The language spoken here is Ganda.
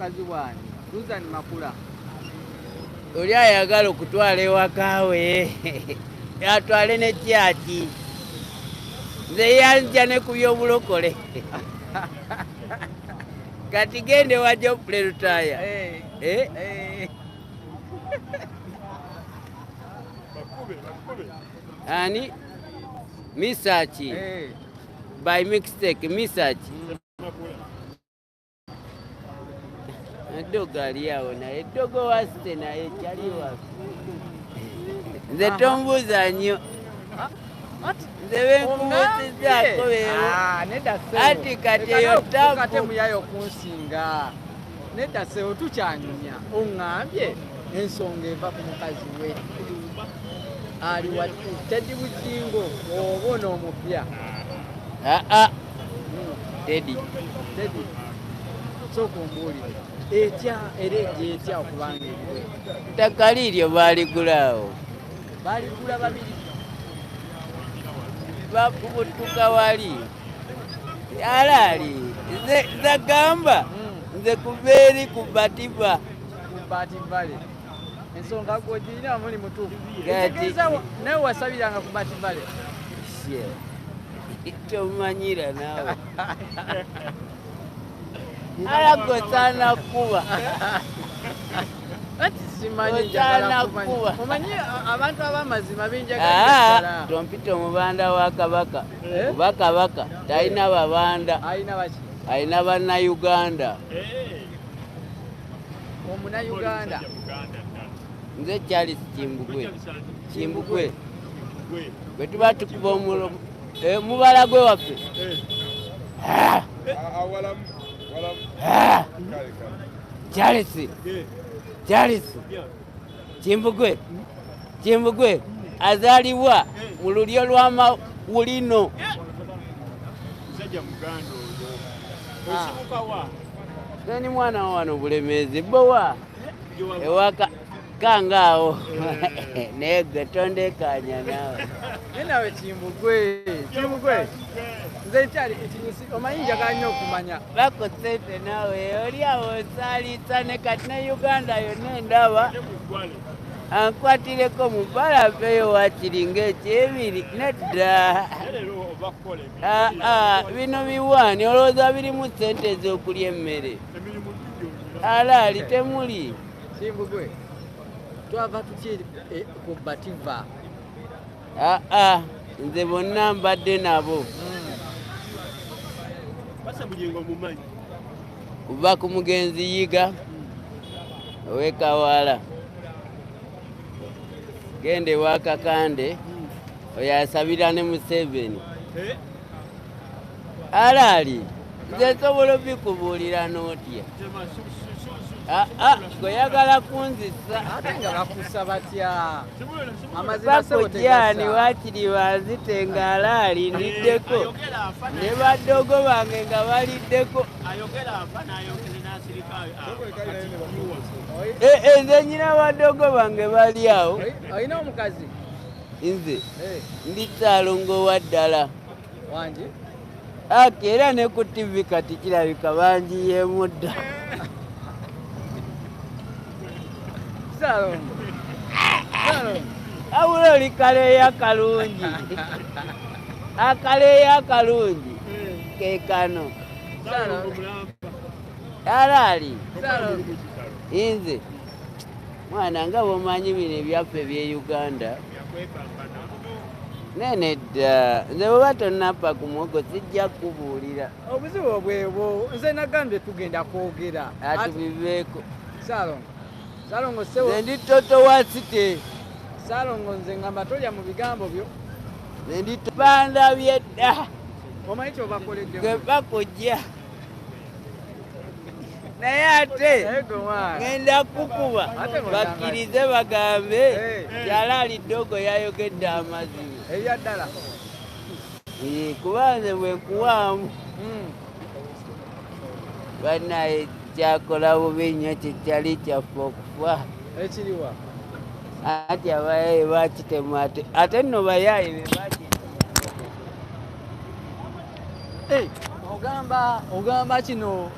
Mukazi wange Susan Makula. Oli ayagala okutwala ewaka we atwale ne kyaki, nze yanjja ne ku byobulokole. Kati gende wajja okule Lutaaya. Eh? Eh. Ani Misaki? Eh. By mistake Misaki eddogo ali awo, naye eddogo wasite, naye kyali waffe. Nze tombuuza nnyo. Ati Nze benkubuuzizaako beewo. Ah, nedda ssebo. Ati kati Leka eyo nawe tabu. ate muyayo okunsinga. Nedda ssebo, tukyanyumya. Oŋŋambye ensonga eva ku mukazi we ali wa Teddy Bugingo oba ono omupya? Aa, Teddy. Teddy, sooka ombuulire etya era ejja etya okubanga eriwe? Ttaka liiryo baaligulaawo. Baligula babiri? Bakubutuka wali alaali. Nze nzagamba nze kuva eri ku Batiba. Ku Bat Valley. Ensonga gwogirina muli mutuufu. Kati- Ekitegeeza nawe wasabiranga ku Bat Valley? Tomanyira naawe, alagosaana kuba. Anti simanyi, Osaana njagala kumanya. kuba. Omanyi abantu ab'amazima benjagalira ddala. Tompita omubanda wa Kabaka. Eh? Kuba Kabaka talina babanda. Alina baki? Alina Bannayuganda. Omunayuganda. Nze Charles Kimbugwe. Kimbugwe bwe tuba tukuba omulo mubala gwe waffe. Ah! Ah! Charles, Charles Kimbugwe, Kimbugwe azaalibwa mu lulyo lw'amawulino. Musajja muganda oyo osibukawa? Nze ni mwana wa wano Bulemeezi bowa ewaka kangaawo, naye gwe tondekanya naawe. Naye nawe Kimbugwe, Kimbugwe, nze nkyali ku kinyusi. Omanyi njagala nnyo okumanya. Bako sente naawe oli awo osaaliisa ne kati ne Uganda yonna endaba. Ankwatireko mu bbala, mpeeyo waakiri ng'ekyebiri nedda. Leero ova kukola? Aa, bino biwaani olowooza birimu sente ez'okulya emmere? Emirimu gijjukira. Alaali temuli. Kimbugwe, twava tuki ku Bativa? Aa, nze bonna mbadde nabo. Basa Bugingo mumanyi? Kuva ku mugenzi Yiga ow'Ekawala, genda ewa Kakande oyo asabira ne Museveni. Alaali nze nsobola obikubuulira n'otya? Aa, gweyagala kunzisa. Ate nga bakusa batya? Amazima ssebo Bakujjaani tegasa. waakiri banzite nga alaali ndiddeko ne baddogo bange nga baliddeko. Ayogera afa nayogere nasirika. Eh, eh, nze nyina baddogo bange bali awo. Olina omukazi? Nze Eh, ndi Ssaalongo wa ddala. Wangi? Aki era ne ku TV kati kirabika bangiyeemu dda. Saalongo, Saalongo. Wabula oli kaleeya kalungi, akaleeya akalungi ke kano. Alaali. Saalongo. Nze mwana nga bwomanyi bino ebyaffe eby'e Uganda nenedda, nze bweba tonnappa ku muwogo sijja kubuulira. Obuzibu obwebwo nze nagambye tugenda kwogera. Atubiveeko. Saalongo, Saalongo ssebo. Nze ndi toto wa site. Saalongo, nze ngamba tolya mu bigambo byo. Nze ndi bandabye dda. Omanyi kyobakoledde? Gwe bakujja naye ate Naye gwe mwana. ŋŋenda kukuba. Ate bw'ogamba- Bakkirize bagambe Eh. kyalaali ddogo yayogedde amazima. Ebya ddala. Eh, kuba nze bwe nkuwaamu bannaye kyakola bubi nnyo, kyekyali kyaffe okufa. Ekiriwa? Anti abayaaye bakitemu, ate nno bayaaye be bakitemu. Eh, ogamba kino